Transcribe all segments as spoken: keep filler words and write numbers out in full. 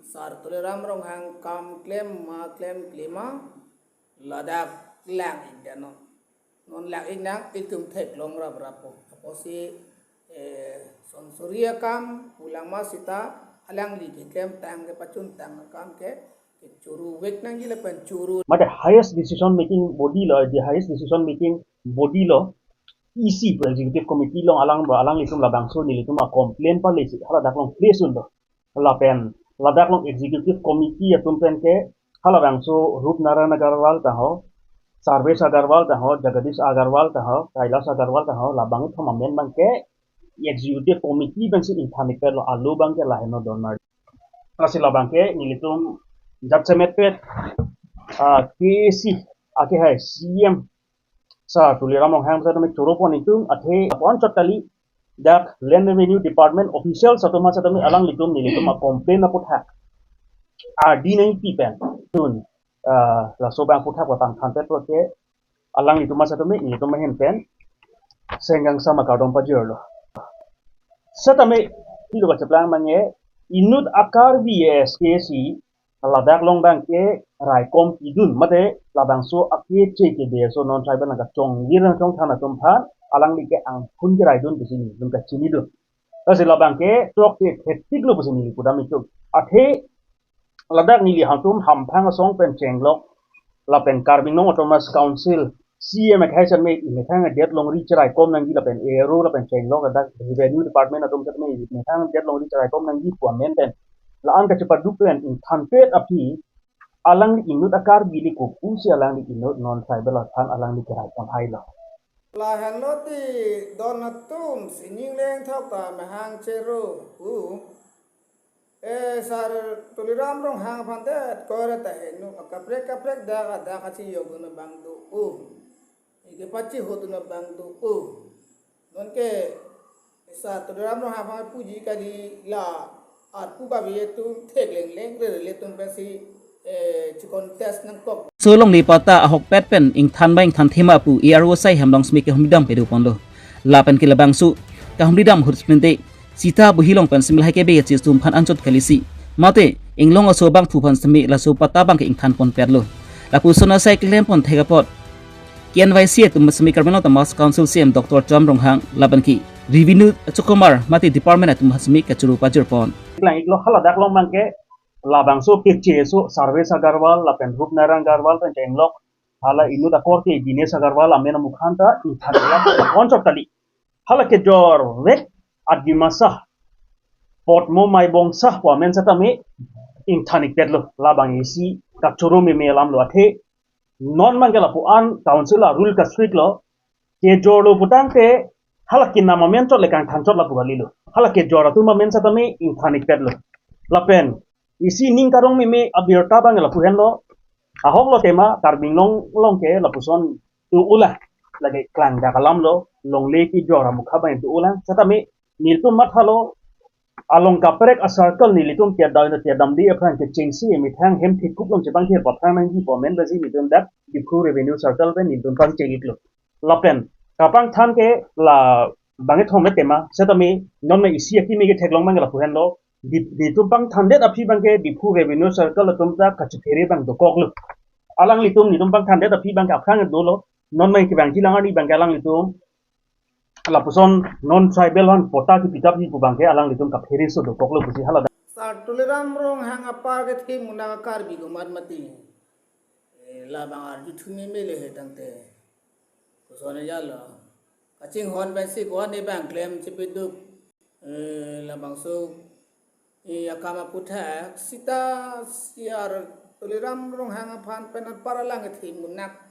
Sar Tuliram Ronghang kam klem ma klem klima, ladak lang-ik det non. Non lang-ik nang, itum theklong raprappo. Apotsi, eh, son suri akam, pulang ma seta, alangli keklemtang kepachuntang akam ke, kechuru vek nangji lapen churu. Mate highest decision making body lo, the highest decision making body lo, E C pu executive committee along alang, alanglitum labangso nelitum a complaint palesi, haladak along place un do. Lapen ladak along executive committee atum pen ke halabangso Rup Narayan Agarwal ta ho, Sarvesh Agarwal ta ho, Jagadish Agarwal ta ho, Kailash Agarwal ta ho, labang kethom amen abang ke executive committee pensi ingthan-ik pet lo, alo abang ke lahenlo don mar. Lasi labang ke nelitum jasemet pet, ah, K A C akehai C E M Sar Tuliram Ronghang setame choro pon itum, athe apot anchot kali, dak Land Revenue Department officials atum setame alanglitum nelitum a complaint aputhak ardi nangpi pen tun, ah, laso abang aputhak patang thanpet pulote alanglitum setame nelitum ahin pen senggang sama kardom pajirlo. Setame pilo kacheplang abang ke inut a Karbi S K C ladak along abang ke raikom pidun, mate labangso akeche kebe aso non tribal nangkachongvir nangchongthan atum aphan alangli ke angphun keraidun pusi nelitum kachinidun. Lasi labang ke chokche thetik lo pusi neli pudam itum. Athe ladak neli hangtum hamphang asong pen chenglok lapen Karbi Anglong Autonomous Council C E M akehai setame imethang adet longri cheraikom nangji lapen ero lapen chenglok ladak Revenue Department atum setame imethang adet longri cheraikom nangji pu amen pen la-an kachepaduk pen ingthanpet aphi alangli inut a Karbi le kopusi alangli inut non tribal aphan alangli kerai pon hailo. Lahenlo ti don atum sining lengthok ta mehang chero pu. Eh, Sar Tuliram Ronghang aphan det kore ta heno, kaprek kaprek dak adak kachiyokdun abang do-o. Ike pachihutdun abang do-o. Nonke Sar Tuliram Ronghang aphan puji kali, la arpu kave atum thekleng leng rere atum pensi, eh, chi-contest nangkok. So longle patta ahokpet pen ingthan ba ingthan thema pu A R O asai hem along simi kehumridam pado ponlo. Lapen ke labangso kahumridam ahut splinte sita buhi along pen simi lahai kebe kachesong aphan anchot kalisi, mate inglong aso abangphu aphan simi laso patta abang ke ingthan ponpetlo. Lapuson asai keklem pon thek apot K N Y C atum simi Karbi Anglong Autonomous Council C E M Doctor Tuliram Ronghang lapen ke Revenue achokomar mate department atum aphan simi kachoro pajir pon. Lang-iklo, haladak along abang ke labangso keche aso Sarvesh Agarwal lapen Rup Narayan Agarwal pen chenglok, hala inut akorte Dinesh Agarwal amen amukhan ta ingthan-ik apot anchot kali. Hala kejor vek Adimasa, Potmo Maibongsa pu amen setame ingthan-ik petlo. Labang isi kachoro meme alam lo, athe non abang ke lapu-an council a rule ka-strict lo. Kejorlo putangte hala kenam amen chot le kangthan chot lapu kalilo. Hala kejor atum amen setame ingthan-ik petlo. Lapen isi ning karong meme abirta abang lapu henlo. Ahoklo tema Karbi Anglong along ke lapuson do-o lang. Lake klangdak alam lo, longle kejor amukha abang do-o lang. Setame nelitum mathalo, along kaprek a-circle nelitum kedam kedamde aphan kechengsi imethang hem thekup along chepangthir paphrang nangji pu amen pensi nelitum dak Diphu Revenue Circle pen nelitum pangcheng-iklo. Lapen kapangthan ke la bang kethom tema, setame non me isi akimi ketheklong abang lapu henlo. Di, nelitum pangthandet aphi abang ke Diphu Revenue Circle atum ta kachephere abang dokoklo. Alanglitum nelitum pangthandet aphi abang ke aphrang dolo. Non me kevangji lang arni abang ke alanglitum lapuson non tribal aphan patta kepitap ji pu abang ke alanglitum kaphere so dokoklo pusi hala dak. Sar Tuliram Ronghang apar ke thim munak Karbi komat mati. Eh, labang arju thumi mele he tangte. Koson jalo. Kachinghon pensi ko-an abang klem chepiduk. Eh, labangso, eh, akam aputhak sita Sar Tuliram Ronghang aphan pen apar alang kethim munak.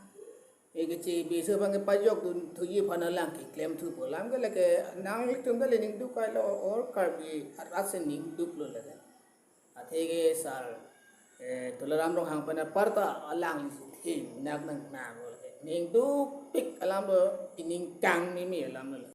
Eh, keche bese abang kepajokdun thuji aphan alang keklem thu pu alam ke lake nanglitum ta le ningduk kailo, or Karbi arat si ningduklo lake. Atheke Sar, eh, Tuliram Ronghang pen apar ta alangli si thim munak nang nang lo lake. Ningdukpik alam lo, ining kang meme alam lo.